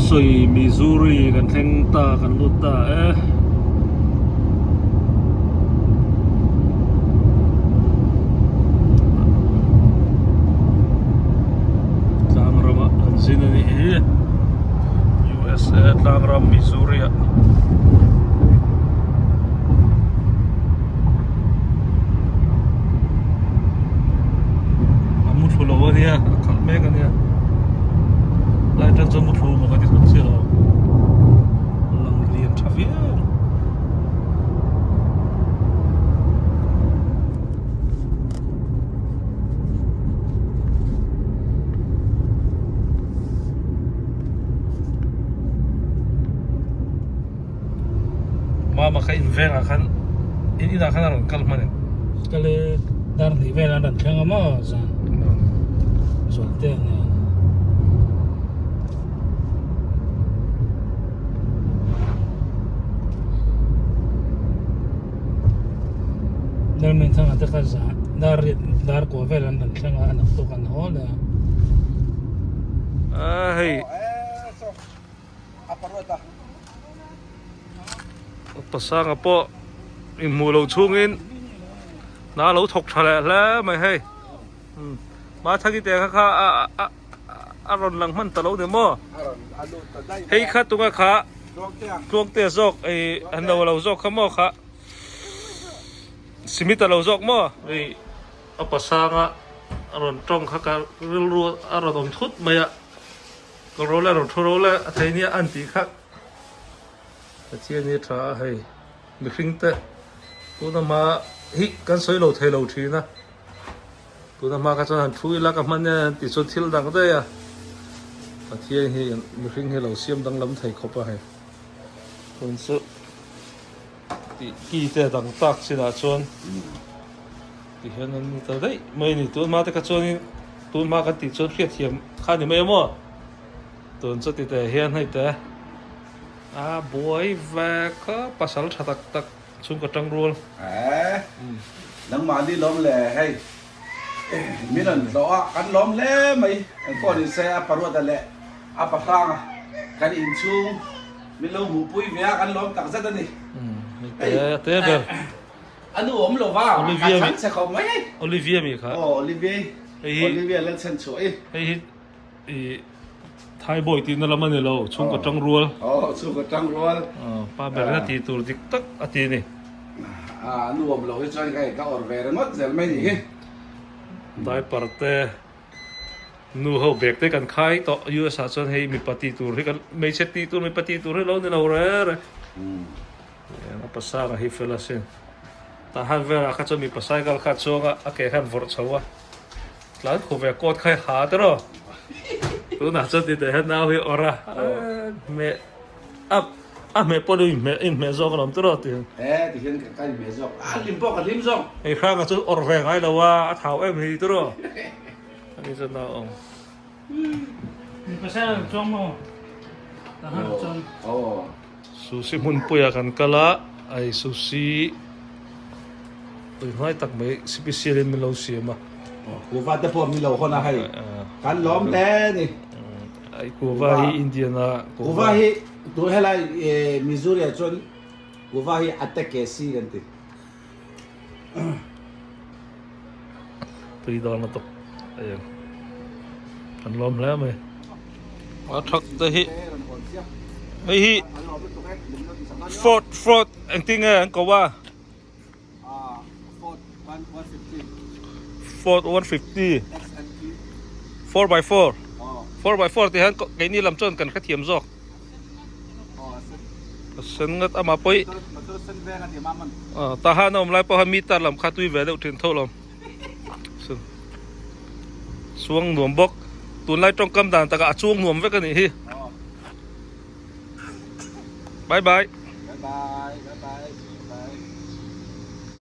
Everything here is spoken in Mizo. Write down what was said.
sawi Missouri kan thleng ta kan lut ta e. Tlang ramah kan zin a nih hi USA tlang ram Missouri ah. A mu thlu lo a nia a khalh mek a nia lai atang chuan mu thlu maw ka ti thut chiah lo lang lian tha viau. Mama kha in vengah khan in inah khan a rawn kal hman em? Kal e, dar hnih velah an rawn thleng a maw zan zual te a nia. Darmin thanga te kha zan dar riat dar kua vel an rawn thleng a a naktuk an haw leh a. A hei. Pasanga pawh inhmuh loh chhungin hna a lo thawk tha leh hle mai hei Mathaki te kha kha a rawn lang hman ta lo ni maw hei kha tunga kha Tluangtea zawk ei an lo lo zawk kha maw kha Simita lo zawk maw hei a pasanga a rawn tawng kha ka rilru a rawn awm thut mai a. Ka ro le ro thu ro le a thei nia an tih kha Pathian hi a tha a hei mihring te tuna hma hi kan sawi lo thei lo thin a tuna hma kha chuan han thu ila ka hman nia an tih chuan thil dang daih a Pathian hi mihring hi lo siam danglam thei khawp a hei tun chu tih ki te dang tak chinah chuan Ti hian an ni ta daih mai a ni. Tun hma te kha chuanin tun hma kan tih chuan hriatthiam kha a ni mai a maw? Tun chu ti teh hian hei te a buai ve kha pasal tha tak tak chhungkaw tang rual. Eeh nangmahni lawm le hei min rawn tlawh a kan lawm hle mai kan pawh ni se a paruata leh a pahranga kan inchhung min lo hmuhpui ve a kan lawm tak zet a ni. Hei te ber. A nu awm lo va, ka chhan che khawp mai. Olivia mi kha. Aw Olivia i, Olivia lal chhan chhuah i. Hei hi i Thai boy tihna lam a ni lo, chhungkaw tang rual. Aw chhungkaw tang rual. Pa ber in a tih tur dik tak a ti a ni. A nu awm lo hi chuan ka ka awrh ve ringawt zel mai ni hi. Diaper te nu ho bag te kan khai tawh US ah chuan hei mipa tih tur hi kan hmeichhe tih tur mipa tih tur hi lo ni lo re re. A pasanga hi fel asin. Tah han velah kha chuan mipa cycle kha a chuang a, a ke khan vawrh chho a. Tlan khuh ve coat kha i ha te rawh. Tunah chuan ti teh hian nau hi awrh a, hmeh a a hmeh pawh in hmeh in hmeh zawk alawm te rawh ti hian. E ti hian ka ka inhmeh zawk, a hlim pawh ka hlim zawk. Hei hranga chu awrh ve ngai lo a, a thau em hi te rawh. Ani chuan nau awm. Mipa cycle chuang maw? Tah han chuan. Aw. Sushi hmunpuiah kan kal a, ai sushi tui hnai tak mai special in min lo siam a. Kuva te pawh min lo hawn a hei, kan lawm hle a ni. Ai kuva hi Indian a kuva. Kuva hi tu helai Missouri ah chuan kuva hi atte kesi kan ti. Tui dawn lutuk eng kan lawm hle mai. A thak te hi hei hi Ford Ford engtin nge an ko a Ford 150 4 by 4 4 by 4 tih hian keini lam chuan kan hrethiam zawk. A sen ngat amah pawh hi tah han a awm lai pawh khan meter lam kha tui ve deuh thin tho lo chuang nuam bawk tunlai tawngkam dan takah a chuang nuam vek a nih hi bye bye.